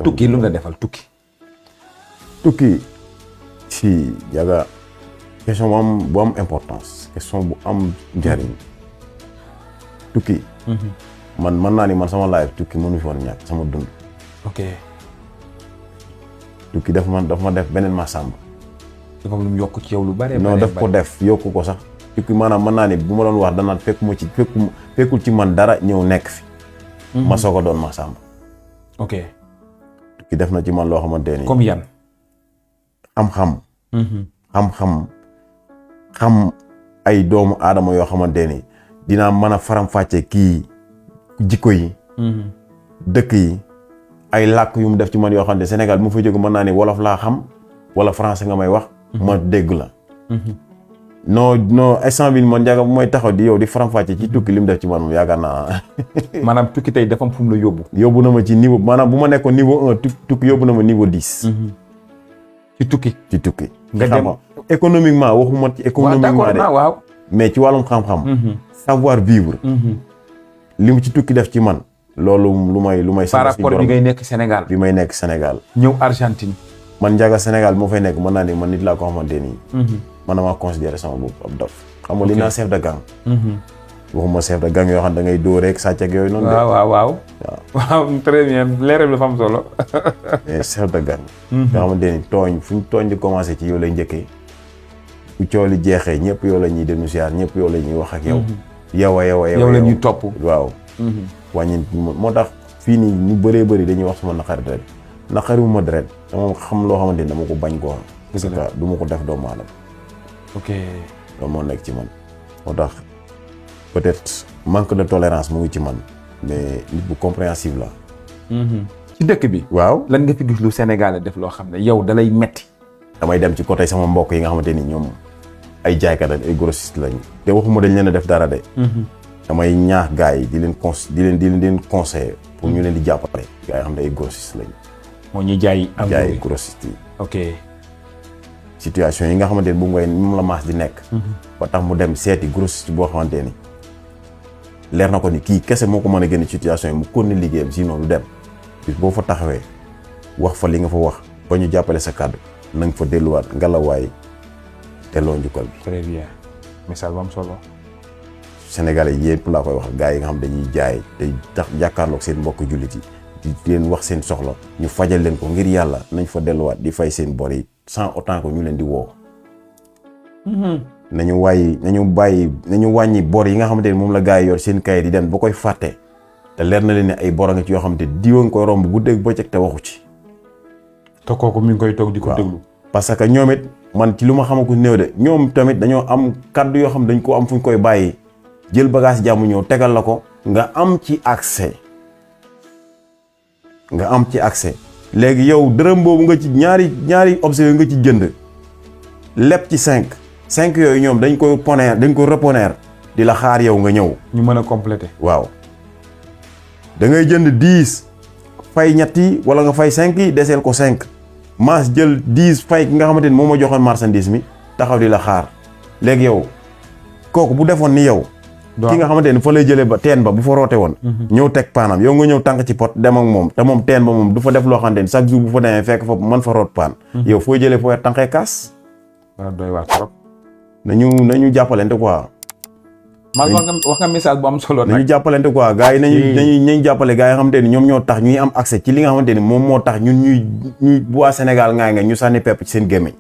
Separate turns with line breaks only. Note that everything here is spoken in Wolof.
tukki lu la defal tukki.
tukki si yaga question bu am importance question bu am njariñ tukki. man mën naa ni man sama life tukki mënu fi woon ñàkk sama dund.
ok.
tukki daf ma def beneen Massamba.
dafa lu mu yokk ci yow lu bare.
non daf ko def yokku ko sax. tukki maanaam mën naa ni bu ma doon wax danaan fekkul ci man dara ñëw nekk fi. ma soog a doon Massamba.
ok.
tukki def na ci man loo xamante ni.
comme yan.
xam-xam. xam ay doomu aadama yoo xamante ni dinaa mën a faram-fàcce kii jikko yi. dëkk yi ay làkk yu mu def ci man yoo xam ne Sénégal bu ma fa jóge mën naa ni wolof laa xam wala français nga may wax. ma dégg la. non instant bi man njaaga bu may taxaw di yow di faram-fàcce ci tukki li mu def ci man moom yaakaar naa.
maanaam tukki tey dafa am fu mu la yóbbu.
yóbbu na ma ci niveau maanaam bu ma nekkoon niveau 1 tukki yóbbu na ma niveau 10.
ci tukki.
nga dem économiquement waxuma ci économiquement de
waaw.
mais ci wàllum xam-xam. savoir vivre. li mu ci tukki def ci man. loolu lu may.
par rapport bi ngay nekk Sénégal.
bi may nekk Sénégal.
ñëw Argentine.
man njaaga Sénégal moo fay nekk mën naa ni man nit laa ko xamante nii. man damaa considéré sama bopp ab dof. xam nga li naa chef de gang. waxuma chef de gang yoo xam ne da ngay dóor rek sàcc ak yooyu noonu.
waaw très bien leeral bi dafa am solo.
mais chef de gang. yoo xamante ni fu ñu tooñ di commencé ci yow lay njëkkee. bu coow li jeexee ñëpp yow la ñuy dénoncer ñëpp yow la ñuy wax ak yow. yow
la ñuy topp.
waaw. wàññi moo tax fii nii ñu bëree bëri dañuy wax sama naqari deret naqariwuma deret dama xam loo xamante ni dama ko bañ koo parce que du ma ko def doomu aadama.
ok.
loolu moo nekk ci man moo tax peut-être manque de tolérance mu ngi ci man mais nit bu compréhensive la.
ci dëkk bi.
waaw
lan nga fi gis lu Sénégal def loo xam ne yow dalay metti.
damay dem ci côté sama mbokk yi nga xamante ni ñoom ay jaaykat lañ ay grossiste lañ te waxuma dañ leen a def dara de. damay ñaax gars yi di leen conseiller pour ñu leen di jàppale. gars yi xam ne ay grossiste lañ.
moo ñuy jaay
grossiste yi.
ok.
situation yi nga xamante ni bu ngay moom la maas di nekk. ba tax mu dem seeti grossiste boo xamante ni leer na ko ni kii kese moo ko mën a génn situation yi mu continuer liggéeyam sinon du dem. bis boo fa taxawee wax fa li nga fa wax ba ñu jàppale sa kàddu na nga fa delluwaat ngalawaay delloo njukkal bi.
très bien message bu am solo.
Sénégalais yépp laa koy wax gars yi nga xam dañuy jaay te tax jàkkaarloog seen mbokk jullit yi di leen wax seen soxla ñu fajal leen ko ngir yàlla nañ fa delluwaat di fay seen bor yi sans autant que ñu leen di woo. nañu wàññi bor yi nga xamante ni moom la gars yi yor seen kayit di dem ba koy fàtte te leer na leen ne ay bor a nga ci yoo xamante diwa nga koy romb guddeeg bëccëg te waxu ci.
te kooku mi ngi koy toog di ko déglu.
parce que ñoom it man ci lu ma xamaku néew de ñoom tamit dañoo am kàddu yoo xam dañ ko am fu ñu koy bàyyi jël bagage jàmm ñëw tegal la ko nga am ci accès. léegi yow dërëm boobu nga ci ñaari objet nga ci jënd lépp ci 5 yooyu ñoom dañ ko reponer di la xaar yow nga ñëw.
ñu mën a compléter.
waaw da ngay jënd 10 fay ñetti wala nga fay 5 yi deseel ko 5 maas jël 10 fay ki nga xamante ni moom ma joxoon marchandise mi taxaw di la xaar léegi yow kooku bu defoon ni yow. ki nga xamante ni fa lay jëlee ba teen ba bu fa roote woon. ñëw teg paanam yow nga ñëw tànk ci pot dem ak moom te moom teen ba moom du fa def loo xamante ni chaque jour bu fa demee fekk fa mën fa root paan. yow foo jëlee foo tànkee kaas.
wala doy waar trop.
nañu jàppalante quoi.
wax nga message bu am solo.
nañu jàppalante quoi gars yi nañu jàppale gars yi nga xamante ni ñoom ñoo tax ñuy am accès ci li nga xamante ni moom moo tax ñun ñuy bu waa Sénégal ngaa nga ñu sànni pepp ci seen gémmiñ